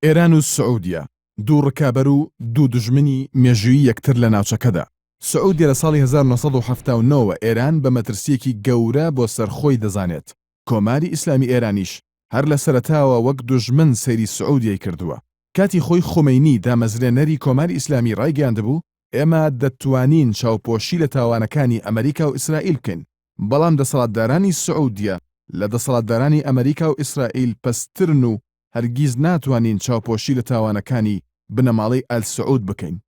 ئێران و سعودیە، دوو ڕکابەر و دوو دوژمنی مێژوویی یەکتر لە ناوچەکەدا. سعودیە لە ساڵی 1979 وە ئێران بە مەترسییەکی گەورە بۆ سەر خۆی دەزانێت، کۆماری ئیسلامی ئێرانیش هەر لە سەرەتاوە وەک دوژمن سەیری سعودیەی کردووە. کاتی خۆی خومەینی دامەزرێنەری کۆماری ئیسلامی ڕایگەیاندبوو، ئێمە دەتوانین چاوپۆشی لە تاوانەکانی ئەمریکا و ئیسرائیل بکەین، بەڵام دەسەڵاتدارانی سعودیە لە دەسەڵاتدارانی ئەمریکا و ئیسرائیل پەستترن و هەرگیز ناتوانین چاوپۆشی لە تاوانەکانی بنەماڵەی ئال سعود بکەین.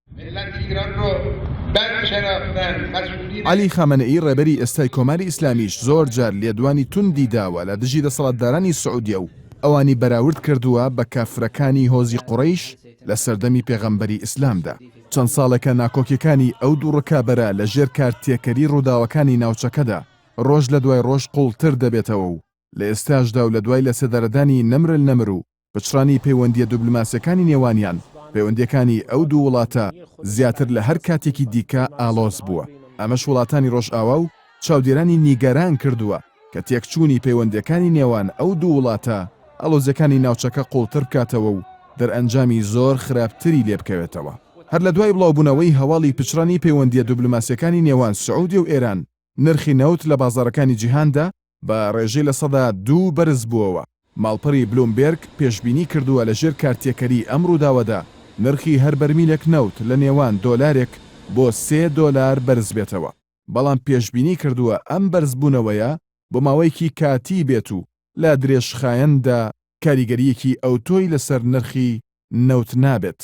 عەلی خامەنەئی ڕێبەری ئێستای کۆماری ئیسلامیش زۆر جار لێدوانی توندی داوە لە دژی دەسەڵاتدارانی سعودیە و ئەوانی بەراورد کردووە بە کافرەکانی هۆزی قوڕەیش لە سەردەمی پێغەمبەری ئیسلامدا. چەند ساڵێکە ناکۆکیەکانی ئەو دوو ڕکابەرە لە ژێر کارتێکەری ڕووداوەکانی ناوچەکەدا ڕۆژ لە دوای ڕۆژ قوڵتر دەبێتەوە و لە ئێستاشدا و لە دوای لەسێدارەدانی نمر النمر و پچڕانی پەیوەندییە دوبلماسیەکانی نێوانیان، پەیوەندییەکانی ئەو دوو وڵاتە زیاتر لە هەر کاتێکی دیکە ئاڵۆز بووە. ئەمەش وڵاتانی ڕۆژئاوا و چاودێرانی نیگەران کردووە کە تێکچوونی پەیوەندییەکانی نێوان ئەو دوو وڵاتە ئاڵۆزیەکانی ناوچەکە قوڵتر بکاتەوە و دەرئەنجامی زۆر خراپتری لێبکەوێتەوە. هەر لە دوای بڵاوبوونەوەی هەواڵی پچڕانی پەیوەندییە دوبلماسیەکانی نێوان سعودیە و ئێران، نرخی نەوت لە بازاڕەکانی جیهاندا بە ڕێژەی 2% بەرزبووەوە. ماڵپەڕی بلومبێرگ پێشبینی کردووە لە ژێر کارتێکەری ئەم ڕووداوەدا نرخی هەر بەرمیلێک نەوت لە نێوان دۆلارێک بۆ سێ دۆلار بەرزبێتەوە، بەڵام پێشبینی کردووە ئەم بەرزبوونەوەیە بۆ ماوەیەکی کاتی بێت و لە درێژخایەندا کاریگەرییەکی ئەوتۆی لەسەر نرخی نەوت نابێت.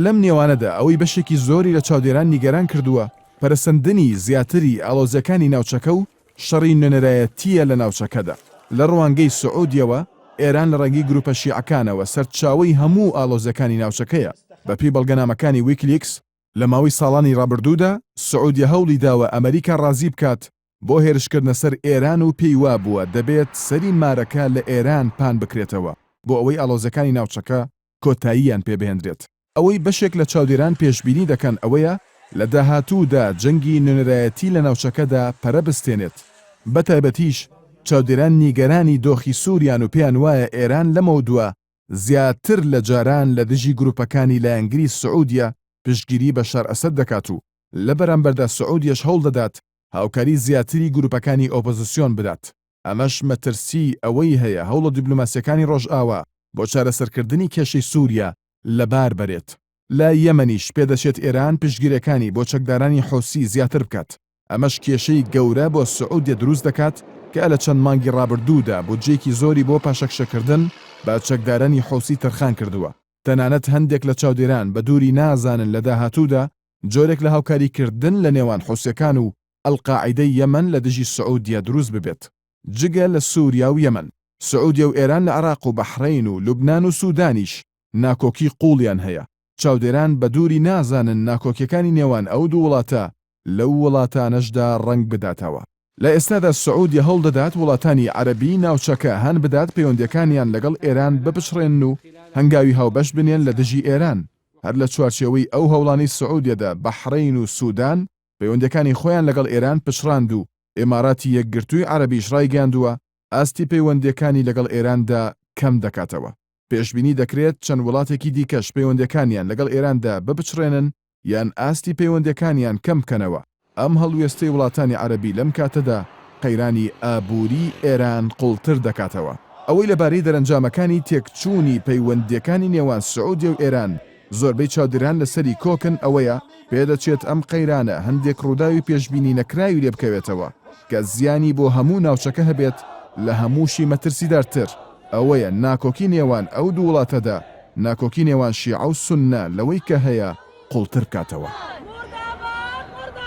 لەم نێوانەدا ئەوەی بەشێکی زۆری لە چاودێران نیگەران کردووە، پەرەسەندنی زیاتری ئاڵۆزییەکانی ناوچەکە و شەڕی نوێنەرایەتییە لە ناوچەکەدا. لە ڕوانگەی سعودیەوە، ئێران لە ڕێگەی گروپە شیعەکانەوە سەرچاوەی هەموو ئاڵۆزییەکانی ناوچەکەیە. بەپێی بەڵگەنامەکانی ویکلیکس، لە ماوەی ساڵانی ڕابردوودا سعودیە هەوڵی داوە ئەمریکا ڕازی بکات بۆ هێرشکردنە سەر ئێران و پێی وابووە دەبێت سەری مارەکە لە ئێران پان بکرێتەوە بۆ ئەوەی ئاڵۆزیەکانی ناوچەکە کۆتاییان پێ بهێندرێت. ئەوەی بەشێک لە چاودێران پێشبینی دەکەن ئەوەیە لە داهاتوودا جەنگی نوێنەرایەتی لە ناوچەکەدا پەرە بستێنێت، بەتایبەتیش چاودێران نیگەرانی دۆخی سوریان و پێیان وایە ئێران لەمەودوا زیاتر لە جاران لە دژی گروپەکانی لایەنگری سعودیە پشتگیری بەشار ئەسەد دەکات و لە بەرامبەردا سعودیەش هەوڵدەدات هاوکاری زیاتری گروپەکانی ئۆپۆزسیۆن بدات، ئەمەش مەترسیی ئەوەی هەیە هەوڵە دیبلۆماسییەکانی ڕۆژئاوا بۆ چارەسەرکردنی کێشەی سوریا لەبار بەرێت. لە یەمەنیش پێدەچێت ئێران پشتگیرییەکانی بۆ چەکدارانی حوسی زیاتر بکات، ئەمەش کێشەی گەورە بۆ سعودیە دروست دەکات کە لە چەند مانگی ڕابردوودا بودجەیەکی زۆری بۆ پاشەکشەکردن بە چەکدارانی حوسی تەرخان کردووە. تەنانەت هەندێک لە چاودێران بە دووری نازانن لە داهاتوودا جۆرێک لە هاوکاریکردن لە نێوان حوسیەکان و ئەلقاعیدەی یەمەن لە دژی سعودیە دروست ببێت. جگە لە سوریا و یەمەن، سعودیە و ئێران لە عێراق و بەحرەین و لوبنان و سودانیش ناکۆکی قوڵیان هەیە. چاودێران بە دووری نازانن ناکۆکیەکانی نێوان ئەو دوو وڵاتە لەو وڵاتانەشدا ڕەنگ بداتەوە. لە ئێستادا سعودیە هەوڵ دەدات وڵاتانی عەرەبی ناوچەکە هان بدات پەیوەندیەکانیان لەگەڵ ئێران بپچڕێنن و هەنگاوی هاوبەش بنێن لە دژی ئێران. هەر لە چوارچێوەی ئەو هەوڵانەی سعودیەدا بەحرەین و سودان پەیوەندیەکانی خۆیان لەگەڵ ئێران پچڕاند و ئیماراتی یەکگرتووی عەرەبیش ڕایگەیاندووە ئاستی پەیوەندیەکانی لەگەڵ ئێراندا کەم دەکاتەوە. پێشبینی دەکرێت چەند وڵاتێکی دیکەش پەیوەندیەکانیان لەگەڵ ئێراندا بپچڕێنن یان ئاستی پەیوەندیەکانیان کەم بکەنەوە. ئەم هەڵوێستەی وڵاتانی عەرەبی لەم کاتەدا قەیرانی ئابووری ئێران قوڵتر دەکاتەوە. ئەوەی لەبارەی دەرەنجامەکانی تێکچوونی پەیوەندییەکانی نێوان سعودیە و ئێران زۆربەی چاودێران لەسەری کۆکن ئەوەیە پێدەچێت ئەم قەیرانە هەندێک ڕووداوی پێشبینی نەکراوی لێبکەوێتەوە کە زیانی بۆ هەموو ناوچەکە هەبێت لە هەمووشی مەترسیدارتر ئەوەیە ناکۆکی نێوان ئەو دوو وڵاتەدا ناکۆکی نێوان شیعە و سوننە لەوەی کە هەیە قوڵتر بکاتەوە.